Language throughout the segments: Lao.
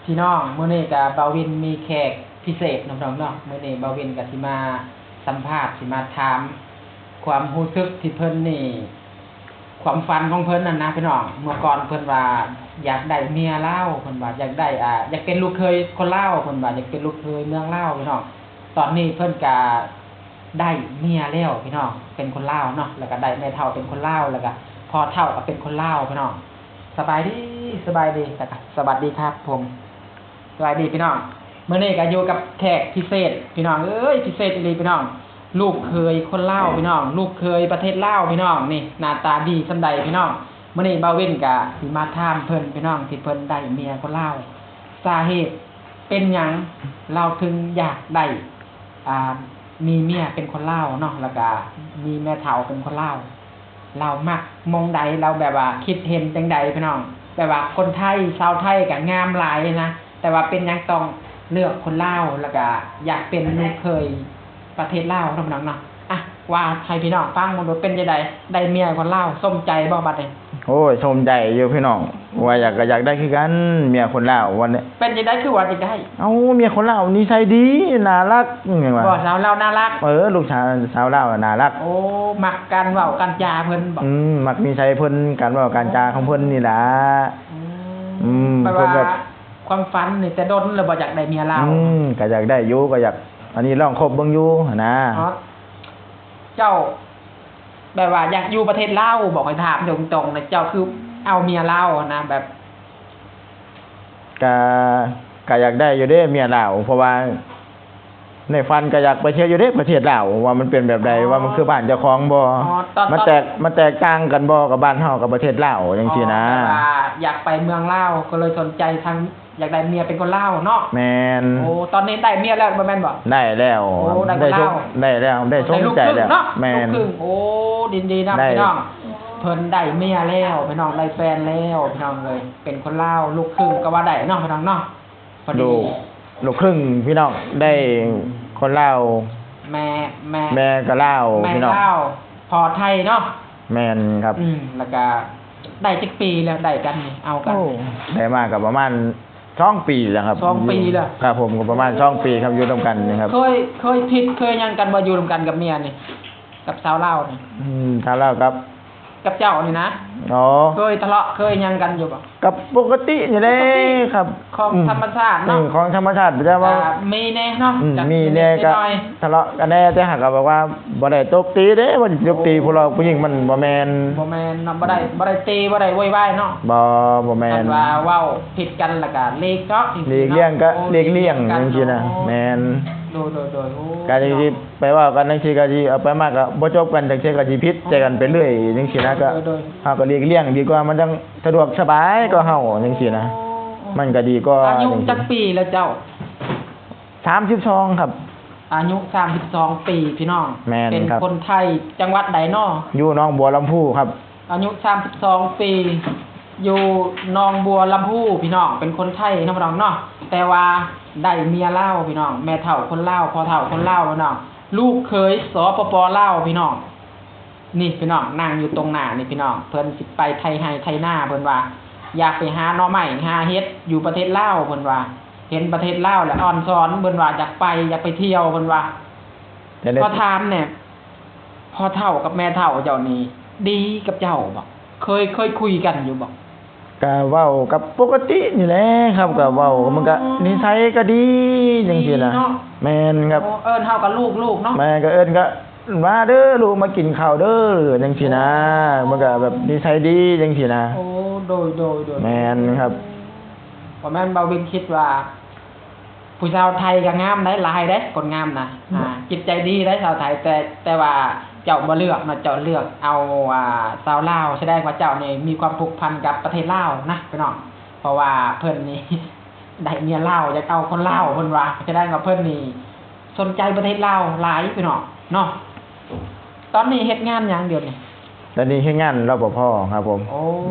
ພີ່ນ້ອງ, ມື້ນີ້ກະບ່າວວິນມີແຂກພິເສດເນາະພີ່ນ້ອງເນາະ. ມື້ນີ້ບ່າວວິນກະຊິມາສຳພາດ ຊິມາຖາມຄວາມຮູ້ສຶກທີ່ເພິ່ນນີ້ ຄວາມຝັນຂອງເພິ່ນຫັ້ນນະພີ່ນ້ອງ. ເມື່ອກ່ອນເພິ່ນວ່າຢາກໄດ້ເມຍລາວ, ເພິ່ນວ່າຢາກໄດ້ ອາ ຢາກເປັນລູກເຂີຍຄົນລາວ, ເພິ່ນວ່າຢາກເປັນລູກເຂີຍເມືອງລາວພີ່ນ້ອງ. ຕອນນີ້ເພິ່ນກະໄດ້ເມຍແລ້ວພີ່ນ້ອງ ເປັນຄົນລາວເນາະ, ແລ້ວກະໄດ້ແມ່ເຖົ້າເປັນຄົນລາວ ແລ້ວກະພໍ່ເຖົ້າກະເປັນຄົນລາວພີ່ນ້ອງ. ສະບາຍດີ ສະບາຍດີ ແລ້ວກະສະຫວັດດີຄັບຜົມ. ສະບາຍດີພີ່ນ້ອງ, ມື້ນີ້ກະຢູ່ກັບແຂກພິເສດພີ່ນ້ອງເອີຍ, ພິເສດອີ່ຫຼີພີ່ນ້ອງ. ລູກເຂີຍຄົນລາວພີ່ນ້ອງ, ລູກເຂີຍປະເທດລາວພີ່ນ້ອງ. ນີ້ໜ້າຕາດີສ່ຳໃດພີ່ນ້ອງ. ມື້ນີ້ບ່າວວິນກະຊິມາຖາມເພິ່ນພີ່ນ້ອງ ທີ່ເພິ່ນໄດ້ເມຍຄົນລາວ, ສາເຫດເປັນຫຍັງລາວເຖິງຢາກໄດ້ ອ່າ ມີເມຍເປັນຄົນລາວເນາະ, ແລ້ວກະມີແມ່ເຖົ້າເປັນຄົນລາວ. ລາວມັກໝ່ອງໃດ? ລາວແບບວ່າຄິດເຫັນຈັ່ງໃດພີ່ນ້ອງ? ແບບວ່າຄົນໄທ ຊາວໄທກະງາມຫຼາຍນະ, ແຕ່ວ່າເປັນຫຍັງຕ້ອງເລືອກຄົນລາວ ແລ້ວກະຢາກເປັນລູກເຂີຍປະເທດລາວເນາະພີ່ນ້ອງເນາະ. ອ່ະ ວ່າໃຫ້ພີ່ນ້ອງຟັງເບິ່ງດູ ເປັນຈັ່ງໃດ? ໄດ້ເມຍຄົນລາວສົມໃຈບໍ່ບັດນີ້? ໂອ້ຍ ສົມໃຈຢູ່ພີ່ນ້ອງ, ວ່າຢາກ ກະຢາກໄດ້ຄືກັນ ເມຍຄົນລາວ. ວ່າແນວ ເປັນຈັ່ງໃດຄືວ່າຢາກໄດ້? ເອົ້າ ເມຍຄົນລາວນິໄສດີ ໜ້າຮັກ ຫຍັງວ່າ ບໍ່ ສາວລາວໜ້າຮັກ. ເອີ ລູກສາວ ສາວລາວໜ້າຮັກ. ໂອ້ ມັກການເວົ້າການຈາເພິ່ນບໍ? ອືມ ມັກນິໄສເພິ່ນ ການເວົ້າການຈາຂອງເພິ່ນນີ້ລະ. ອືມ ອືມ ແບບວ່າ ເພິ່ນແບບ ຄວາມຝັນນີ້ແຕ່ດົນແລ້ວບໍ່ ຢາກໄດ້ເມຍລາວ? ອືມ ກະຢາກໄດ້ຢູ່ ກະຢາກ ອັນນີ້ລອງຄົບເບິ່ງຢູ່ຫັ້ນນະ. ອໍ ເຈົ້າ ແບບວ່າຢາກຢູ່ປະເທດລາວບໍ? ຂ້ອຍຖາມຕົງໆນະ, ເຈົ້າຄືເອົາເມຍລາວຫັ້ນນະ ແບບ ກະ ກະຢາກໄດ້ຢູ່ເດ້ເມຍລາວ, ເພາະວ່າໃນຝັນກະຢາກໄປທ່ຽວຢູ່ເດ້ປະເທດລາວ ວ່າມັນເປັນແບບໃດ, ອໍ ວ່າມັນຄືບ້ານເຈົ້າຂອງບໍ່? ອໍ ມັນແຕກ ມັນແຕກຕ່າງກັນບໍ່ກັບບ້ານເຮົາກັບປະເທດລາວ ຈັ່ງຊີ້ນະ. ອໍ ແບບວ່າຢາກໄປເມືອງລາວ ກໍເລີຍສົນໃຈທາງ ຢາກໄດ້ເມຍເປັນຄົນລາວເນາະ. ແມ່ນ. ໂອ້ ຕອນນີ້ໄດ້ເມຍແລ້ວບໍ່ແມ່ນບໍ່? ໄດ້ແລ້ວ. ໂອ້ ໄດ້ຄົນລາວ. ໄດ້ແລ້ວ ໄດ້ສົມໃຈແລ້ວ. ໄດ້ລູກຄຶ່ງເນາະ. ແມ່ນ. ລູກຄຶ່ງ. ໂອ້ ຍິນດີນຳ ໄດ້ ພີ່ນ້ອງ. ເພິ່ນໄດ້ເມຍແລ້ວພີ່ນ້ອງ ໄດ້ແຟນແລ້ວພີ່ນ້ອງເອີຍ, ເປັນຄົນລາວລູກຄຶ່ງກໍວ່າໄດ້ເນາະພີ່ນ້ອງເນາະ. ພໍດີ ລູກ ລູກຄຶ່ງພີ່ນ້ອງ ໄດ້ ອືມ ຄົນລາວ ແມ່ ແມ່ ແມ່ກໍລາວ ແມ່ ພີ່ນ້ອງ ລາວ ພໍ່ໄທເນາະ. ແມ່ນຄັບ. ອືມ ແລ້ວກະໄດ້ຈັກປີແລ້ວ ໄດ້ກັນນີ້ ເອົາກັນ? ໂອ້ ໄດ້ມາກໍປະມານສອງປີແລ້ວຄັບ. ສອງປີແລ້ວ. ຄັບຜົມ ກໍປະມານສອງປີຄັບ ຢູ່ນຳກັນນີ້ຄັບ. ເຄີຍ ເຄີຍຜິດເຄີຍຫຍັງກັນບໍ່ ຢູ່ນຳກັນກັບເມຍນີ້ ກັບສາວລາວນີ້? ອືມ ສາວລາວກັບ ກັບເຈົ້ານີ້ນະ? ອໍ ເຄີຍທະເລາະເຄີຍຫຍັງກັນຢູ່ບໍ່? ກັບປົກກະຕິນີ້ແຫຼະຄັບ. ຂອງ ອືມ ທຳມະຊາດເນາະ. ເອີ ຂອງທຳມະຊາດ ແຕ່ວ່າ ກະມີແດ່ເນາະ. ອືມ ຈັກ ມີແດ່ ເລັກ ກະ ນ້ອຍ ທະເລາະກັນແດ່ ແຕ່ຫາກກໍບອກວ່າບໍ່ໄດ້ຕົບຕີເດ້ ວ່າຊິຕົບຕີຜູ້ລາວຜູ້ຍິງ ມັນບໍ່ແມ່ນ. ບໍ່ແມ່ນເນາະ. ບໍ່ໄດ້ ບໍ່ໄດ້ຕີ ບໍ່ໄດ້ໂວຍວາຍເນາະ. ບໍ່ ບໍ່ແມ່ນ. ຄັນວ່າເວົ້າຜິດກັນແລ້ວກະຫຼີກເນາະ. ຫຼີກລ່ຽງ ກະຫຼີກລ່ຽງ ໂອ້ ຈັ່ງຊີ້ນະ. ຫຼີກລ່ຽງກັນເນາະ. ແມ່ນ. ໂດຍ ໂດຍ ໂດຍ. ໂອ້ ກະຊິ ໂດຍ ໄປເວົ້າກັນຈັ່ງຊີ້ກະຊິເອົາໄປມາກະບໍ່ຈົບກັນ ຈັ່ງຊີ້ກະຊິຜິດໃຈກັນໄປເລື້ອຍຈັ່ງຊີ້ນະ. ໂດຍ ໂດຍ ໂດຍ. ເຮົາກໍຫຼີກລ່ຽງດີກວ່າ ມັນຈັ່ງສະດວກສະບາຍກວ່າເຮົາຈັ່ງຊີ້ນະ. ໂອ້ ມັນກໍດີກວ່າ. ອາຍຸຈັກປີແລ້ວເຈົ້າ? ສາມສິບສອງຄັບ. ອາຍຸສາມສິບສອງປີພີ່ນ້ອງ. ແມ່ນ ເປັນ ຄັບ ຄົນໄທ ຈັງຫວັດໃດເນາະ? ຢູ່ໜອງບົວລຳພູຄັບ. ອາຍຸສາມສິບສອງປີ ຢູ່ໜອງບົວລຳພູພີ່ນ້ອງ, ເປັນຄົນໄທເນາະພີ່ນ້ອງເນາະ, ແຕ່ວ່າໄດ້ເມຍລາວພີ່ນ້ອງ, ແມ່ເຖົ້າຄົນລາວ ພໍ່ເຖົ້າຄົນລາວພີ່ນ້ອງ, ລູກເຂີຍ ສປປ ລາວພີ່ນ້ອງ. ນີ້ພີ່ນ້ອງ ນັ່ງຢູ່ຕົງໜ້ານີ້ພີ່ນ້ອງ, ເພິ່ນຊິໄປໄຖໄຮ່ໄຖນາ ເພິ່ນວ່າຢາກໄປຫາໜໍ່ໄມ້ຫາເຫັດຢູ່ປະເທດລາວ ເພິ່ນວ່າ ເຫັນປະເທດລາວແລ້ວອ່ອນຊອນ ເພິ່ນວ່າຢາກໄປ ຢາກໄປທ່ຽວ ເພິ່ນວ່າ. ແຕ່ ຂໍຖາມແດ່ ພໍ່ເຖົ້າກັບແມ່ເຖົ້າເຈົ້ານີ້ດີກັບເຈົ້າບໍ່? ເຄີຍ ເຄີຍຄຸຍກັນຢູ່ບໍ່? ກະເວົ້າກັບປົກກະຕິນີ້ແຫຼະຄັບ, ກະເວົ້າ ມັນກະນິໄສກະດີຈັ່ງຊີ້ນະ. ດີເນາະ. ແມ່ນຄັບ. ໂອ້ ເອີ້ນເຮົາກະລູກໆເນາະ. ແມ່ນ ກະເອີ້ນ ກະມາເດີລູກ ມາກິນເຂົ້າເດີ ຈັ່ງຊີ້ນະ. ອໍ ມັນກະແບບນິໄສດີຈັ່ງຊີ້ນະ. ໂອ້ ໂດຍ ໂດຍ ໂດຍ. ແມ່ນຄັບ. ບໍ່ແມ່ນ ບ່າວວິນຄິດວ່າ ຜູ້ສາວໄທກໍງາມໄດ໋ ຫຼາຍເດ້ ຄົນງາມນະ. ອາ ຈິດໃຈດີໄດ໋ສາວໄທ, ແຕ່ ແຕ່ວ່າເຈົ້າບໍ່ເລືອກເນາະ, ເຈົ້າເລືອກເອົາ ອາ ສາວລາວ, ສະແດງວ່າເຈົ້ານີ້ມີຄວາມຜູກພັນກັບປະເທດລາວນະພີ່ນ້ອງ, ເພາະວ່າເພິ່ນນີ້ໄດ້ເມຍລາວ ຢາກເອົາຄົນລາວ ເພິ່ນວ່າ, ສະແດງວ່າເພິ່ນນີ້ສົນໃຈປະເທດລາວຫຼາຍພີ່ນ້ອງເນາະ. ຕອນນີ້ເຮັດງານຫຍັງດຽວນີ້? ຕອນນີ້ເຮັດງານ ລປພ ຄັບຜົມ. ໂອ້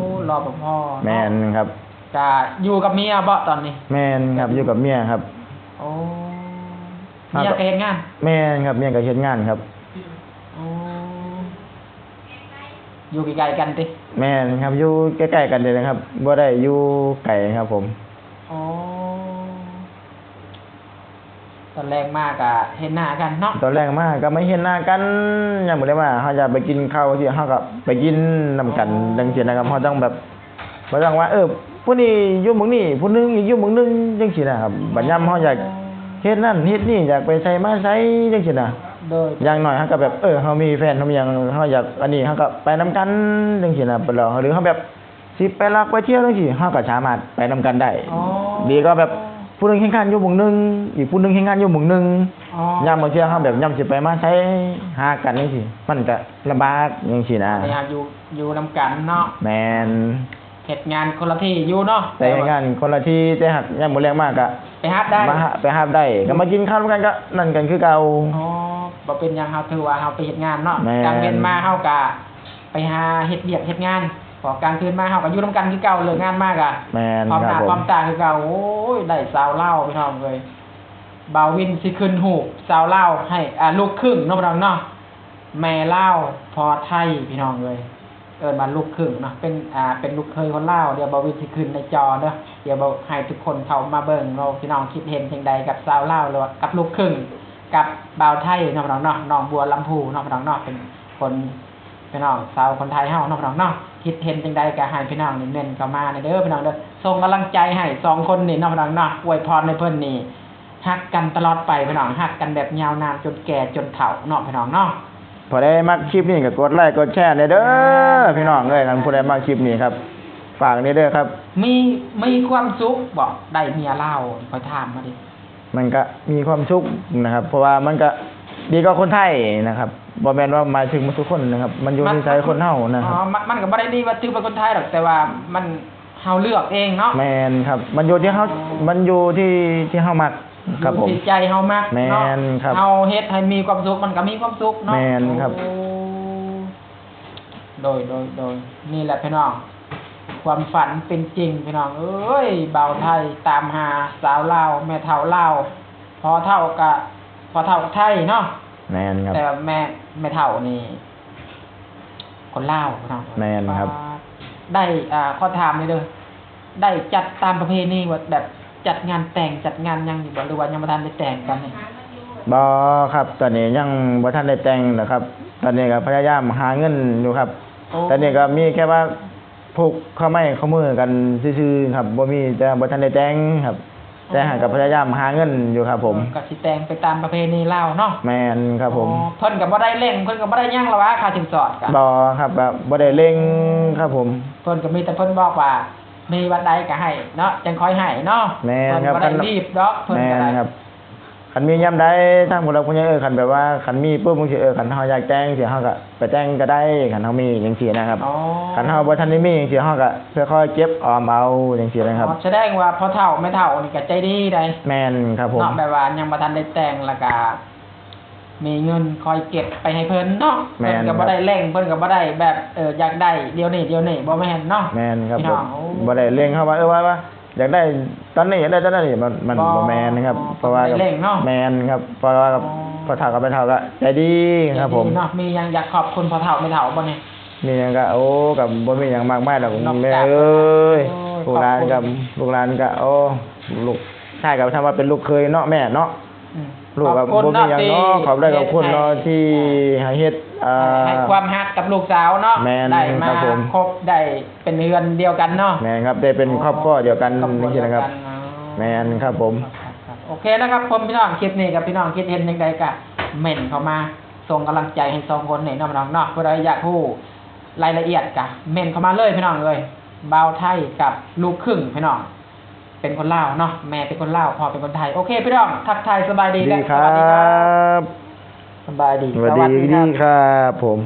ລປພ ເນາະ. ແມ່ນຄັບ. ກະຢູ່ກັບເມຍບໍຕອນນີ້? ແມ່ນຄັບ ຢູ່ກັບເມຍຄັບ. ໂອ້ ເມຍກໍເຮັດງານ? ແມ່ນຄັບ ເມຍກໍເຮັດງານຄັບ. ໂອ້ ຢູ່ໃກ້ໆກັນຕິ? ແມ່ນຄັບ ຢູ່ໃກ້ໆກັນນີ້ແຫຼະຄັບ ບໍ່ໄດ້ຢູ່ໄກຄັບຜົມ. ອໍ ຕອນແລງມາກະເຫັນໜ້າກັນເນາະ ຕອນແລງມາກະມາເຫັນໜ້າກັນ ຍາມມື້ແລງມາເຮົາຢາກໄປກິນເຂົ້າຊີ້ ເຮົາກະໄປກິນນຳກັນ ອໍ ຈັ່ງຊີ້ນະຄັບ ເຮົາຕ້ອງແບບ ບໍ່ຕ້ອງວ່າ ເອີ ຜູ້ນີ້ຢູ່ໝ່ອງນີ້ ຜູ້ໜຶ່ງອີກຢູ່ໝ່ອງໜຶ່ງ ຈັ່ງຊີ້ນະຄັບ ອໍ ບັດຍາມເຮົາຢາກເຮັດນັ້ນເຮັດນີ້ ຢາກໄປໃສມາໃສ ຈັ່ງຊີ້ນະ ໂດຍ ຢ່າງໜ້ອຍເຮົາກະແບບ ເອີ ເຮົາມີແຟນ ເຮົາມີຫຍັງ ເຮົາຢາກອັນນີ້ ເຮົາກະໄປນຳກັນ ຈັ່ງຊີ້ນະ ໄປລອງ ຫຼືເຮົາແບບ ຊິໄປລັກໄປທ່ຽວຈັ່ງຊີ້ ເຮົາກະສາມາດໄປນຳກັນໄດ້ ອໍ ດີກວ່າແບບຜູ້ໜຶ່ງເຮັດງານຢູ່ໝ່ອງໜຶ່ງ ອີກຜູ້ໜຶ່ງເຮັດງານຢູ່ໝ່ອງໜຶ່ງ ອໍ ຍາມບາງເທື່ອເຮົາແບບຍາມຊິໄປມາໃສຫາກັນຈັ່ງຊີ້ ມັນກະລຳບາກຈັ່ງຊີ້ນະ ອັນນີ້ເຮົາຢູ່ ຢູ່ນຳກັນເນາະ ແມ່ນ ເຮັດງານຄົນລະທີ່ຢູ່ເນາະ ແຕ່ເຮັດງານຄົນລະທີ່ ແຕ່ຫາກຍາມມື້ແລງມາກະໄປຮັບໄດ້ ມາຫາ ໄປຮັບໄດ້ ກະມາກິນເຂົ້ານຳກັນ ກະນັ້ນກັນຄືເກົ່າ ອໍ ບໍ່ເປັນຫຍັງ ເຮົາຖືວ່າເຮົາໄປເຮັດງານເນາະ ແມ່ນ ກາງເວັນມາເຮົາກະ ໄປຫາເຮັດວຽກເຮັດງານ ພໍກາງຄືນມາເຮົາກະຢູ່ນຳກັນຄືເກົ່າ ເລີກງານມາກະ ແມ່ນ ພ້ອມໜ້າພ້ອມຕາຄືເກົ່າ ໂອ້ຍ ໄດ້ສາວລາວພີ່ນ້ອງເອີຍ ບ່າວວິນຊິຂຶ້ນຮູບສາວລາວໃຫ້ ອ່າ ລູກຄຶ່ງເນາະພີ່ນ້ອງເນາະ ແມ່ລາວພໍ່ໄທພີ່ນ້ອງເອີຍ ເອີ້ນວ່າລູກຄຶ່ງເນາະ ເປັນ ອ່າ ເປັນລູກເຂີຍຄົນລາວ ດຽວບ່າວວິນຊິຂຶ້ນໃນຈໍເດີ ດຽວບ່າວ ໃຫ້ທຸກຄົນເຂົ້າມາເບິ່ງເນາະ ພີ່ນ້ອງຄິດເຫັນຈັ່ງໃດກັບສາວລາວ ຫຼືວ່າກັບລູກຄຶ່ງກັບບ່າວໄທເນາະພີ່ນ້ອງເນາະ ໜອງບົວລຳພູເນາະພີ່ນ້ອງເນາະ ເປັນຄົນ ພີ່ນ້ອງຊາວຄົນໄທເຮົາເນາະພີ່ນ້ອງເນາະ ຄິດເຫັນຈັ່ງໃດກະໃຫ້ພີ່ນ້ອງນີ້ເມັ້ນເຂົ້າມາແດ່ເດີພີ່ນ້ອງເດີ ສົ່ງກຳລັງໃຈໃຫ້ສອງຄົນນີ້ເນາະພີ່ນ້ອງເນາະ ອວຍພອນໃຫ້ເພິ່ນນີ້ຮັກກັນຕະຫຼອດໄປພີ່ນ້ອງ ຮັກກັນແບບຍາວນານຈົນແກ່ຈົນເຖົ້າເນາະພີ່ນ້ອງເນາະ ຜູ້ໃດມັກຄລິບນີ້ກະກົດໄລກົດແຊແດ່ເດີ ພີ່ນ້ອງເອີຍ ຄັນຜູ້ໃດມັກຄລິບນີ້ຄັບ ຝາກແດ່ເດີຄັບ ມີ ມີຄວາມສຸກບໍ່ ໄດ້ເມຍລາວ ຂ້ອຍຖາມມາເດ. ມັນກະມີຄວາມສຸກນະຄັບ ເພາະວ່າມັນກະດີກວ່າຄົນໄທນະຄັບ ບໍ່ແມ່ນວ່າໝາຍເຖິງໝົດທຸກຄົນນະຄັບ ມັນຢູ່ນິໄສຄົນເຮົານະຄັບ ອໍ ມັນ ມັນກະບໍ່ໄດ້ດີວ່າຖືກວ່າຄົນໄທດອກ ແຕ່ວ່າມັນ ເຮົາເລືອກເອງເນາະ ແມ່ນຄັບ ມັນຢູ່ທີ່ເຮົາ ອໍ ມັນຢູ່ທີ່ ທີ່ເຮົາມັກຄັບ ຢູ່ທີ່ໃຈເຮົາມັກເນາະ ແມ່ນຄັບ ເຮົາເຮັດໃຫ້ມີຄວາມສຸກ ມັນກະມີຄວາມສຸກເນາະ ແມ່ນຄັບ ໂອ້ ໂດຍ ໂດຍ ໂດຍ ນີ້ແຫຼະພີ່ນ້ອງ ຄວາມຝັນເປັນຈິງພີ່ນ້ອງເອີຍ ບ່າວໄທຕາມຫາສາວລາວ ແມ່ເຖົ້າລາວ ພໍ່ເຖົ້າກະ ພໍ່ເຖົ້າໄທເນາະ ແມ່ນຄັບ ແຕ່ແມ່ ແມ່ເຖົ້ານີ້ ຄົນລາວພີ່ນ້ອງ ແມ່ນຄັບ ໄດ້ ອ່າ ຂໍຖາມແດ່ເດີ ໄດ້ຈັດຕາມປະເພນີບໍ່ ແບບຈັດງານແຕ່ງ ຈັດງານຫຍັງຢູ່ບໍ່ ຫຼືວ່າຍັງບໍ່ທັນໄດ້ແຕ່ງກັນນີ້? ບໍ່ຄັບ ຕອນນີ້ຍັງບໍ່ທັນໄດ້ແຕ່ງດອກຄັບ ຕອນນີ້ກະພະຍາຍາມຫາເງິນຢູ່ຄັບ ໂອ້ ຕອນນີ້ກະມີແຄ່ວ່າ ຜູກຂ້ອໄມ້ຂ້ອມືກັນຊື່ໆຄັບ ບໍ່ມີ ແຕ່ວ່າບໍ່ທັນໄດ້ແຕ່ງຄັບ ອໍ ແຕ່ຫາກະພະຍາຍາມຫາເງິນຢູ່ຄັບຜົມ ເອີ ກະຊິແຕ່ງໄປຕາມປະເພນີລາວເນາະ ແມ່ນຄັບຜົມ ອໍ ເພິ່ນກະບໍ່ໄດ້ເລັ່ງ ເພິ່ນກະບໍ່ໄດ້ຫຍັງລະຫວາ ຄ່າສິນສອດກະ ບໍ່ຄັບ ກະບໍ່ໄດ້ເລັ່ງຄັບຜົມ ເພິ່ນກະມີແຕ່ເພິ່ນບອກວ່າ ມີວັນໃດກະໃຫ້ເນາະ ຈັ່ງຄ່ອຍໃຫ້ເນາະ ແມ່ນຄັບ ເພິ່ນບໍ່ໄດ້ ຄັນ ລີບດອກ ເພິ່ນກະໄດ້ ແມ່ນຄັບ ຄັນມີຍາມໃດ ທາງຜູ້ຫຼັກຜູ້ໃຫຍ່ ເອີ ຄັນແບບວ່າ ຄັນມີປຸບຈັ່ງຊີ້ ເອີ ຄັນເຮົາຢາກແຕ່ງຈັ່ງຊີ້ ເຮົາກະໄປແຕ່ງກະໄດ້ ຄັນເຮົາມີຈັ່ງຊີ້ນະຄັບ ອໍ ຄັນເຮົາບໍ່ທັນໄດ້ມີຈັ່ງຊີ້ ເຮົາກະຄ່ອຍໆເກັບອອມເອົາຈັ່ງຊີ້ນະຄັບ ອໍ ສະແດງວ່າພໍ່ເຖົ້າແມ່ເຖົ້ານີ້ກະໃຈດີໃດ໋ ແມ່ນຄັບຜົມ ເນາະ ແບບວ່າຍັງບໍ່ທັນໄດ້ແຕ່ງ ລະກະມີເງິນຄ່ອຍເກັບໄປໃຫ້ເພິ່ນເນາະ ແມ່ນ ເພິ່ນກະບໍ່ໄດ້ເລັ່ງ ເພິ່ນກະບໍ່ໄດ້ແບບ ເອີ ຢາກໄດ້ດຽວນີ້ ດຽວນີ້ ບໍ່ແມ່ນເນາະ ແມ່ນຄັບ ພີ່ນ້ອງ ໂອ້ ບໍ່ໄດ້ເລັ່ງເຮົາວ່າ ເອີ ວ່າ ວ່າ ຢາກໄດ້ຕອນນີ້ ຢາກໄດ້ຕອນນັ້ນນີ້ ມັນ ມັນບໍ່ແມ່ນນະຄັບ ເພາະວ່າ ເພິ່ນບໍ່ໄດ້ເລັ່ງເນາະ ແມ່ນຄັບ ເພາະວ່າ ອໍ ພໍ່ເຖົ້າກັບແມ່ເຖົ້າກະໃຈດີຄັບຜົມ ໃຈດີເນາະ ມີຫຍັງຢາກຂອບຄຸນພໍ່ເຖົ້າແມ່ເຖົ້າບໍ່ນີ້? ມີຫຍັງກະ ໂອ້ ກະບໍ່ມີຫຍັງມາກມາຍດອກ ແມ່ເອີຍ ໂອ້ຍ ລູກຫຼານກະ ລູກຫຼານກະ ໂອ້ ລູກຊາຍກະທຳວ່າເປັນລູກເຂີຍເນາະແມ່ເນາະ ອືມ ລູກກະບໍ່ມີຫຍັງເນາະ ຂອບໃຈຂອບຄຸນເນາະ ທີ່ໃຫ້ເຮັດ ເອີ ໃຫ້ຄວາມຮັກກັບລູກສາວເນາະ ແມ່ນ ໄດ້ມາຄົບ ໄດ້ເປັນເຮືອນດຽວກັນເນາະ ແມ່ນຄັບ ໄດ້ເປັນຄອບຄົວດຽວກັນ ຈັ່ງຊີ້ນະຄັບ ແມ່ນຄັບຜົມ ໂອເຄນະຄັບຜົມ ພີ່ນ້ອງ ຄລິບນີ້ກະພີ່ນ້ອງຄິດເຫັນຈັ່ງໃດກະເມັ້ນເຂົ້າມາ ສົ່ງກຳລັງໃຈໃຫ້ສອງຄົນນີ້ເນາະ ພີ່ນ້ອງເນາະ ຜູ້ໃດຢາກຮູ້ລາຍລະອຽດກະເມັ້ນເຂົ້າມາເລີຍ ພີ່ນ້ອງເອີຍ ບ່າວໄທກັບລູກຄຶ່ງ ພີ່ນ້ອງ ເປັນຄົນລາວເນາະ ແມ່ເປັນຄົນລາວ ພໍ່ເປັນຄົນໄທ ໂອເຄພີ່ນ້ອງ ທັກທາຍສະບາຍດີ ແລະ ສະຫວັດດີຄັບ ສະບາຍດີ ສະຫວັດດີຄັບ ສະຫວັດດີຄັບຜົມ.